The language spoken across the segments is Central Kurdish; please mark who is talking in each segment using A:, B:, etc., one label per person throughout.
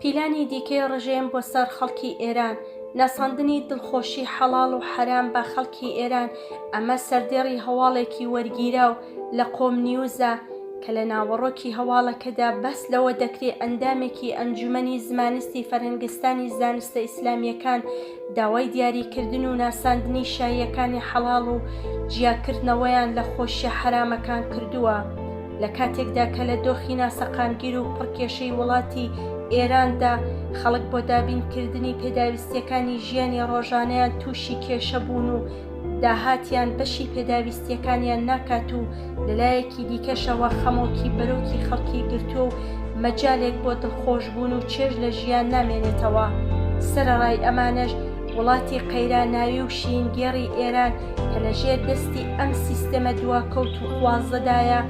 A: پیلانی دیکەی ڕژێم بۆ سەر خەڵکی ئێران، ناساندنی دڵخۆشی حەڵاڵ و حەرام بە خەڵکی ئێران، ئەمە سەردێڕی هەواڵێکی وەرگیراو لە قۆم نیوزە کە لە ناوەڕۆکی هەواڵەکەدا باس لەوە دەکرێ ئەندامێکی ئەنجومەنی زمانستی فەرهەنگستانی زانستە ئیسلامییەکان داوای دیاریکردن و ناساندنی شاییەکانی حەڵاڵ و جیاکردنەوەیان لە خۆشیە حەرامەکان کردووە. لە کاتێکدا کە لە دۆخی ناسەقامگیر و پڕکێشەی وڵاتی ئێراندا خەڵک بۆ دابینکردنی پێداویستییەکانی ژیانی ڕۆژانەیان تووشی کێشە بوون و داهاتیان بەشی پێداویستییەکانیان ناکات و لەلایەکی دیکەشەوە خەمۆکی بەرۆکی خەڵکی گرتووە و مەجالێک بۆ دڵخۆشبوون و چێژ لە ژیان نامێنێتەوە. سەرەڕای ئەمانەش وڵاتی قەیراناوی و شینگێڕی ئێران کە لە ژێر دەستی ئەم سیستەمە دواکەوتووخوازەدایە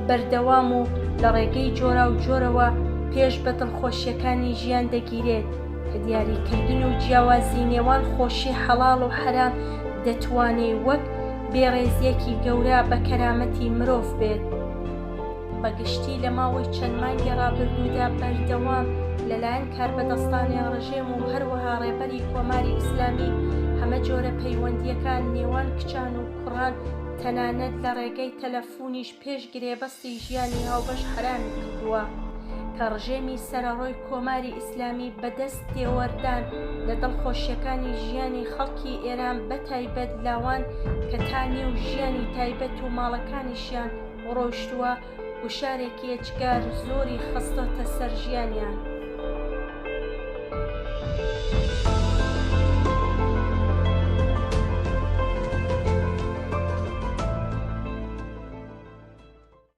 A: بەردەوام و لە ڕێگەی جۆراوجۆرەوە پێش بە دڵخۆشیەکانی ژیان دەگیرێت کە دیاریکردن و جیاوازی نێوان خۆشی حەڵاڵ و حەرام دەتوانێ وەک بێڕێزیەکی گەورە بە کەرامەتی مرۆڤ بێت. بە گشتی لە ماوەی چەند مانگی ڕابردوودا بەردەوام لەلایەن کاربەدەستانی ڕژێم و هەروەها ڕێبەری کۆماری ئیسلامی هەمە جۆرە پەیوەندییەکان نێوان کچان و کوڕان تەنانەت لە ڕێگەی تەلەفونیش پێش گرێبەستی ژیانی هاوبەش حەرامی کردووە کە ڕژێمی سەرەڕۆی کۆماری ئیسلامی بە دەست تێوەردان لە دڵخۆشیەکانی ژیانی خەڵکی ئێران بە تایبەت لاوان کە تا نێو ژیانی تایبەت و ماڵەکانیشیان ڕۆیشتووە، گوشارێکی ئێجگار زۆری خستۆتە سەر ژیانیان.